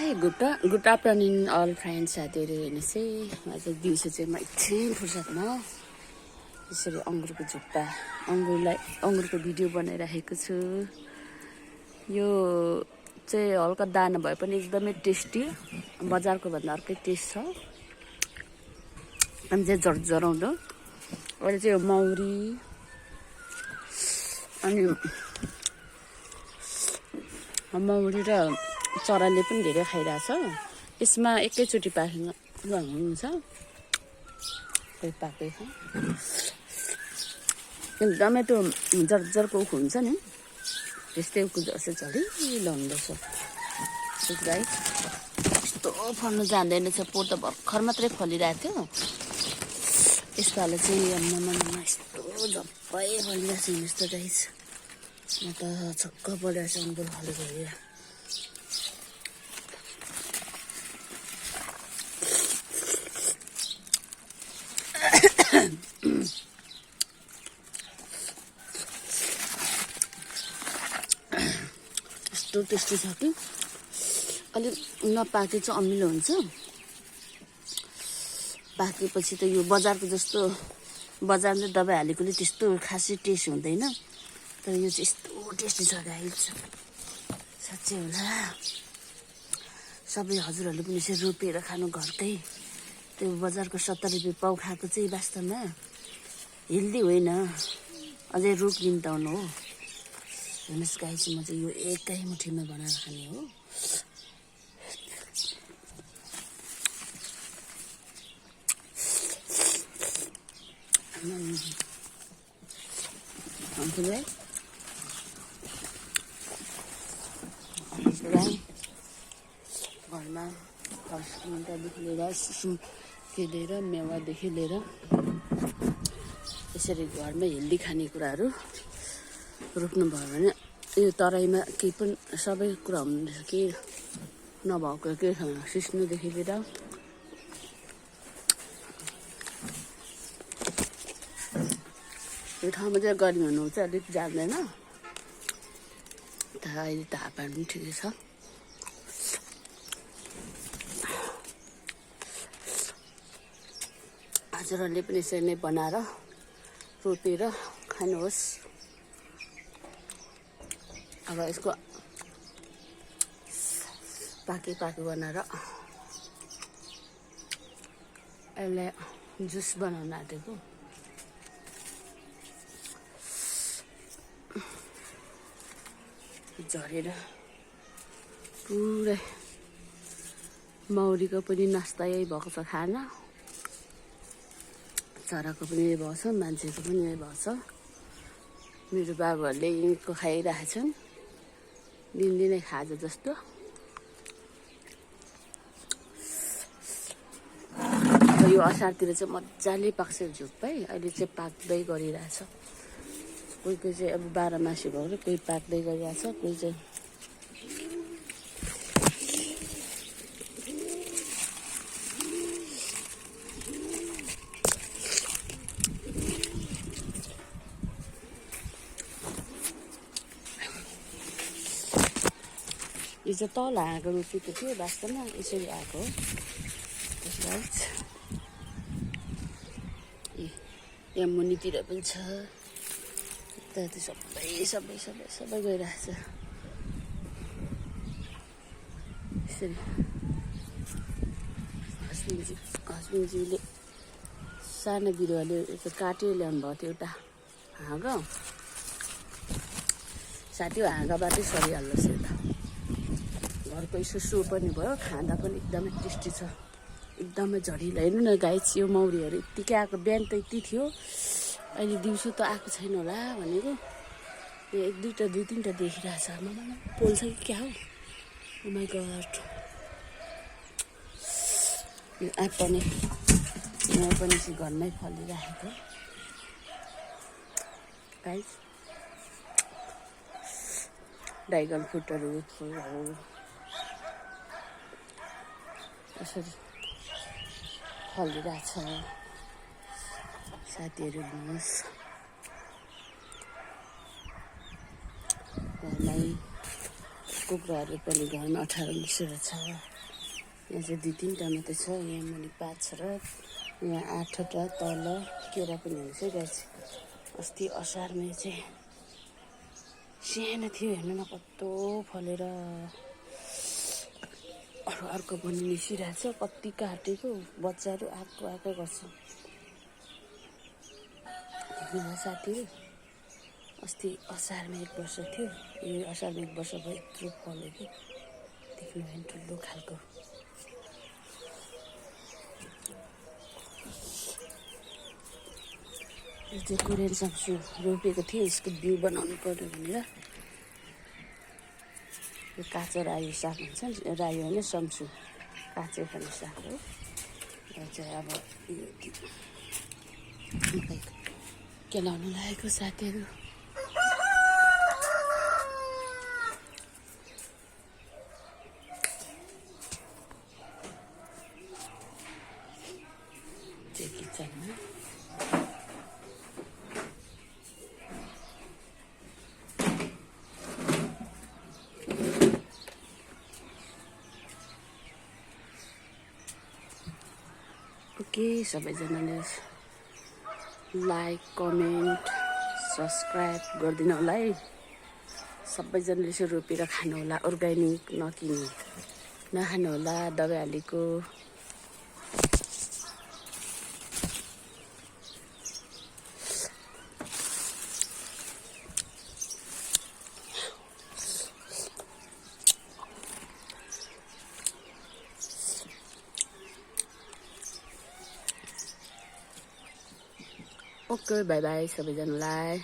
High good afternoon all friends साथीहरू। हेर्नुहोस् है, आज दिउँसो चाहिँ म एकछिन फुर्सदमा यसरी अङ्गुरको झुप्पा अङ्गुरको भिडियो बनाइराखेको छु। यो चाहिँ हल्का दाना भए पनि एकदमै टेस्टी, बजारको भन्दा अर्कै टेस्ट छ। अनि चाहिँ झरझराउँदो। अहिले चाहिँ यो मौरी अनि र चराले पनि धेरै खाइरहेछ। यसमा एकैचोटि पाक्नु हुन्छ, कोही पाकेको एकदमै त्यो जर्जरको उखु हुन्छ नि, त्यस्तै उखु जस्तो झरिलो हुँदछ। गाइस यस्तो फल्नु जान्दैन छ, पोहोर त भर्खर मात्रै फलिरहेको थियो। यसपालि चाहिँ आम्मामा यस्तो झप्पै फलिरहेको छ। यस्तो गाइस म त छक्क परिरहेको छु अङ्गुर फलेको हेरेर। यस्तो टेस्टी छ कि अलिक नपाके चाहिँ अमिलो हुन्छ, पाकेपछि त यो बजारको जस्तो, बजारले दबाई हालेकोले त्यस्तो खासै टेस्ट हुँदैन। तर यो चाहिँ यस्तो टेस्टी छ गाइस, साँच्चै होला। सबै हजुरहरूले पनि यसरी रोपेर खानु घरकै। त्यो बजारको 70 रुपियाँ पाउ खाएको चाहिँ वास्तवमा हेल्दी होइन, अझै रोग निम्ताउनु हो। हेर्नुहोस् गाइस, म चाहिँ यो एकै मुठीमा बनाएर खाने हो। घरमा फर्स्टदेखि लिएर सुसुम के लिएर मेवादेखि लिएर यसरी घरमा हेल्दी खानेकुराहरू रोप्नुभयो भने यो तराईमा केही पनि सबै कुरा हुँदैछ। के नभएको के छ, सिस्नुदेखि लिएर यो ठाउँमा चाहिँ गर्मी हुनु चाहिँ अलिक जान्दैन, तर अहिले त हापाहरू पनि ठिकै छ। हजुरहरूले पनि यसरी नै बनाएर रोपेर खानुहोस्। अब यसको पाके बनाएर यसलाई जुस बनाउन आँटेको। झरेर पुरै मौरीको पनि नास्ता यही भएको छ, खाना चराको पनि यही भएको छ, मान्छेको पनि यही भएको छ। मेरो बाबुहरूले यिनको खाइरहेछन् दिनदिनै खाजा जस्तो। यो असारतिर चाहिँ मजाले पाक्छ झुप्पै, अहिले चाहिँ पाक्दै गरिरहेछ। कोही चाहिँ अब 12 मासी भयो, कोही पाक्दै गरिरहेछ, कोही चाहिँ यो चाहिँ तल आएको रोपेको थियो, वास्तवमा यसरी आएको हो। यहाँ मुनितिर पनि छ, यता सबै गइरहेछ। यसरी हस्बेन्डजीले सानो बिरुवाले काटेर ल्याउनु भएको थियो एउटा हाँगा, साथी हाँगाबाटै सरिहाल्नुहोस्। यता घरको यसो सो पनि भयो, खाँदा पनि एकदमै टेस्टी छ, एकदमै झरिलो। हेर्नु न गाइस, यो मौरीहरू यत्तिकै आएको, बिहान त यति थियो, अहिले दिउँसो त आएको छैन होला भनेको। यो 1-2टा 2-3टा देखिरहेछ। आमामा पोल्छ कि क्या हो, ओ माई गड। यो आँप पनि यहाँ पनि घरमै फलिरहेको गाइस। ड्रागन फ्रुटहरू, फुलहरू यसरी फलिरहेछ। साथीहरू हेर्नुहोस्, घरमै कुखुराहरू पनि घरमा 18-19 छ। यहाँ चाहिँ 2-3टा मात्रै छ। यहाँ मुनि 5 छ र यहाँ 8वटा तल केरा पनि हुन्छ गाइस। अस्ति असारमै चाहिँ सानो थियो, हेर्नु न कस्तो फलेर अर्को पनि निस्किरहेको छ। कति काटेको बच्चाहरू आएको गर्छ। देख्नुभयो साथीहरू, अस्ति असारमा 1 वर्ष थियो, यो असारमा 1 वर्ष भयो। यत्रो फल्यो कि देख्नुभयो, ठुलो खालको। यो चाहिँ कोरियन सम्सु रोपेको थिएँ, यसको बिउ बनाउनु पर्यो भनेर। यो काँचो रायो साग हुन्छ नि, रायो होइन सम्सु, काँचै खाने साग हो। र चाहिँ अब यो केलाउनु लागेको साथीहरू। चाहिँ किचनमा ओके, सबैजनाले लाइक, कमेन्ट, सब्सक्राइब गरिदिनु होला है। सबैजनाले यसो रोपेर खानु होला, अर्ग्यानिक नखानु होला दबाई हालेको। ओके, बाई बाई सबैजनालाई।